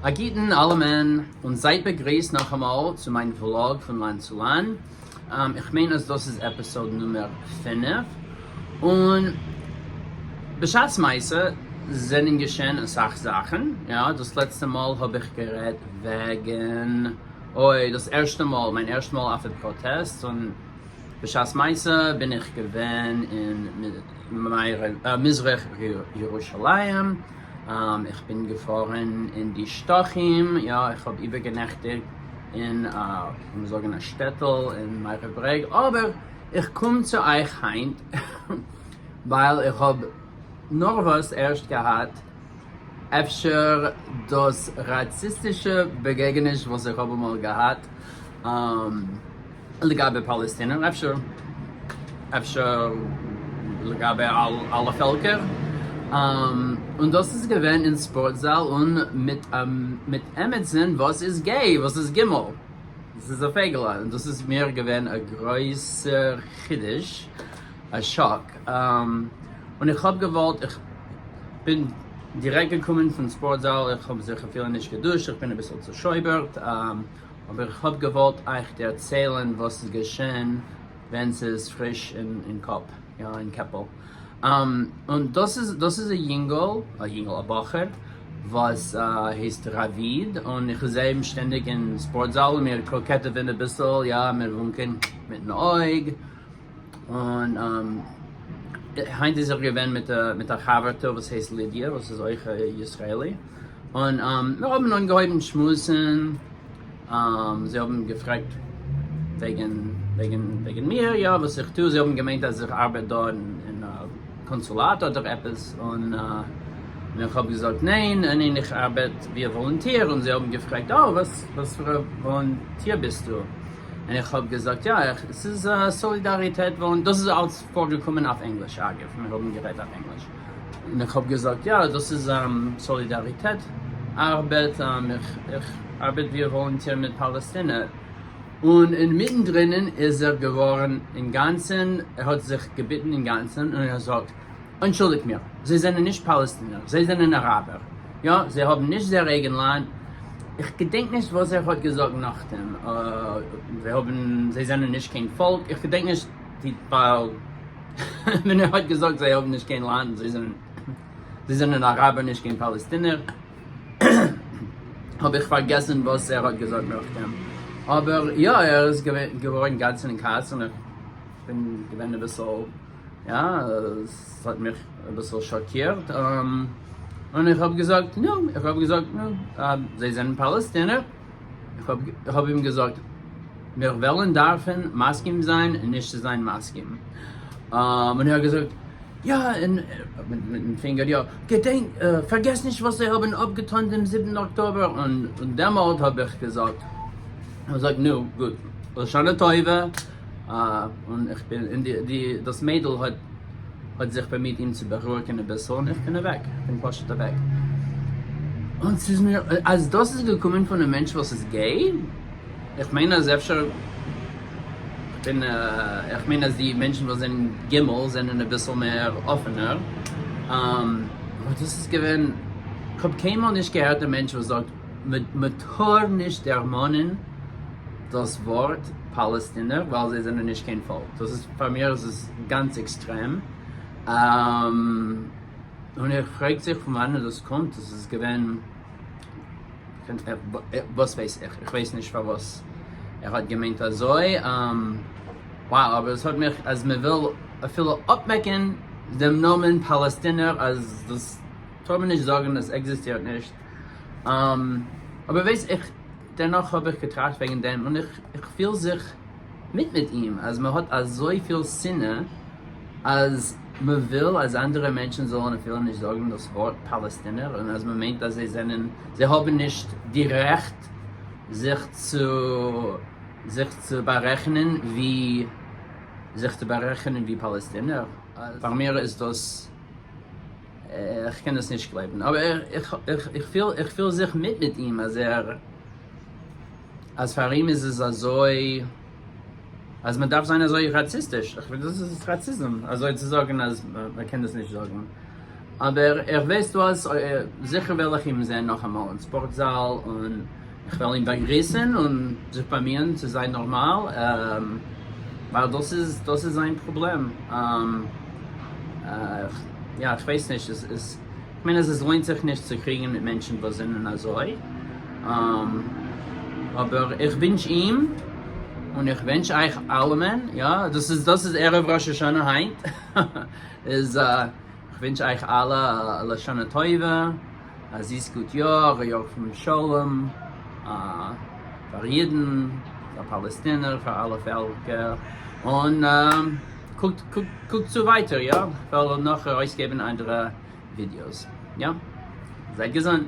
א גוטן אלעמען און זייט באגריסט נאכאמאל צו מיין vlog פון לאנד צו לאנד, איך מיין אז דאס איז episode נומער 5, און בשעת מעשה זענען געשען אסאך זאכן, יא, דאס לעצטע מאל האב איך גערעדט וועגן, אוי, דאס ערשטע מאל, מיין ערשטע מאל אויף א פראטעסט, און בשעת מעשה בין איך געווען אין מזרח ירושלים, איך בין געפארן אין די שטחים, יא, איך האב איבערגענעכטיגט אין, לאמיר זאגן, א שטעטל אין מערב ברעג, אבער איך קום צו אייך היינט ווייל איך האב נארוואס ערשט געהאט אפשר דאס ראציסטישע באגעגעניש וואס איך האב אמאל געהאט לגבי פאלעסטינער, אפשר אפשר לגבי אלע פעלקער, און דאס איז געווען אין ספארט זאל און מיט מיט עמיצן וואס איז gay, וואס איז גימל, דאס איז א פייגעלע, און דאס איז מיר געווען א גרויסער חידוש, א שאק, און איך האב געוואלט, איך בין דירעקט געקומען פון ספארט זאל, איך האב זיך אפילו נישט געדושט, איך בין אביסל צושויבערט, אבער איך האב געוואלט אייך דערציילן וואס איז געשען ווען ס'איז פריש אין קאפ, יא אין קעפל. און דאס איז דאס איז א יונגל, א יונגל א בחור, וואס הייסט רביד, און איך זעה אים שטענדיג אין ספארט זאל און מיר קאקעטעווען אביסל, יא מיר וואונקען מיטן אויג, און היינט איז ער געווען מיט מיט א חבר'טע וואס הייסט לידיא וואס איז אויך א ישראלי, און מיר האבן אנגעהויבן שמועסן, זיי האבן געפרעגט וועגן וועגן וועגן מיר, יא וואס איך טו, זיי האבן געמיינט אז איך ארבעט דא אין קאנסולאט אדער עפעס, און איך האב געזאגט ניין, ניין איך ארבעט ווי א volunteer, און זיי האבן געפרעגט אה וואס וואס פאר א volunteer ביסטו? און איך האב געזאגט יא איך ס'איז סאלידאריטעט וואלונ דאס איז אלס פארגעקומען אויף ענגליש אגב מיר האבן גערעדט אויף ענגליש און איך האב געזאגט יא דאס איז סאלידאריטעט ארבעט איך איך ארבעט ווי א volunteer מיט פאלעסטינער און אינמיטן דרינען איז ער געווארן אינגאנצן ער האט זיך געביטן אינגאנצן און ער זאגט אנטשולדיגט מיר, זיי זענען נישט פאלעסטינער, זיי זענען אראבער. יא, זיי האבן נישט זייער אייגן לאנד. איך געדענק נישט וואס ער האט געזאגט נאכדעם. זיי האבן, זיי זענען נישט קיין פאלק. איך געדענק נישט די, ווייל ווען ער האט געזאגט זיי האבן נישט קיין לאנד, זיי זענען, זיי זענען אראבער נישט קיין פאלעסטינער, האב איך פארגעסן וואס ער האט געזאגט נאכדעם. אבער יא, ער איז געווארן גאנץ אין כעס און איך בין געווען אביסל. יא, עס האט מיך אביסל שאקירט, און איך האב געזאגט נו, איך האב געזאגט נו, זיי זענען פאלעסטינער, איך האב אים געזאגט, מיר וועלן דארפן מסכים זיין נישט צו זיין מסכים, און ער האט געזאגט יא, און מיטן פינגער יא, געדענק, פארגעס נישט וואס זיי האבן אפגעטאן דעם זיבן אקטאבער, און דעמאלט האב איך געזאגט, איך האב געזאגט נו, גוט, לשנה טובה. און איך בין, און די, די, דאס מיידל האט, האט זיך באמיט אים צו בארואיגן אביסל, און איך בין אוועק, איך בין פשוט אוועק. און ס'איז מיר, אז דאס איז געקומען פון א מענטש וואס איז gay, איך מיין אז אפשר, איך בין, איך מיין אז די מענטשן וואס זענען גימל זענען אביסל מער אפענער, אבער דאס איז געווען, כ'האב קיינמאל נישט געהערט א מענטש וואס זאגט, מ'טאר נישט דערמאנען דאס ווארט פאלעסטינער ווייל זיי זענען נישט קיין פאלק, דאס איז פאר מיר איז עס גאנץ עקסטרעם, און איך פרעג זיך פון וואנען דאס קומט, דאס איז געווען וואס ווייס איך, איך ווייס נישט פארוואס ער האט געמיינט אזוי, wow אבער עס האט מיך אז מען וויל אפילו אפמעקן דעם נאמען פאלעסטינער אז דאס טאר מען נישט זאגן, עס עקזיסטירט נישט, אבער ווייס איך. דערנאך האב איך געטראכט וועגן דעם און איך פיל זיך מיט מיט אים אז מען האט אזויפיל שנאה אז מען וויל אז אנדערע מענטשן זאלן אפילו נישט זאגן דאס ווארט פאלעסטינער און אז מען מיינט אז זיי זענען זיי האבן נישט די רעכט זיך צו זיך צו בארעכענען ווי זיך צו בארעכענען ווי פאלעסטינער. פאר מיר איז דאס איך קען עס נישט גלייבן, אבער איך פיל זיך מיט מיט אים אז ער, אז פאר אים איז עס אזוי, אז מען דארף זיין אזוי ראציסטיש, איך מיין דאס איז ראציזם אזוי צו זאגן אז מען קען דאס נישט זאגן. אבער איך ווייס וואס, זיכער וועל איך אים זען נאכאמאל אין ספארט זאל און איך וועל אים באגריסן און זיך באמיען צו זיין נארמאל, ווייל דאס איז דאס איז זיין פראבלעם. יא, איך ווייס נישט, עס איז, איך מיין אז עס לוינט זיך נישט צו קריגן מיט מענטשן וואס זענען אזוי, אבער איך ווינטש אים און איך ווינטש אייך אלעמען, יא, דאס איז דאס איז ערב ראש השנה היינט, איז איך ווינטש אייך אלע א לשנה טובה, א זיס גוט יאר, א יאר פון שלום, פאר אידן, פאר פאלעסטינער, פאר אלע פעלקער, און קוקט קוקט צו ווייטער, יא, כ'וועל נאך ארויסגעבן אנדערע ווידיאוס, יא, זייט געזונט.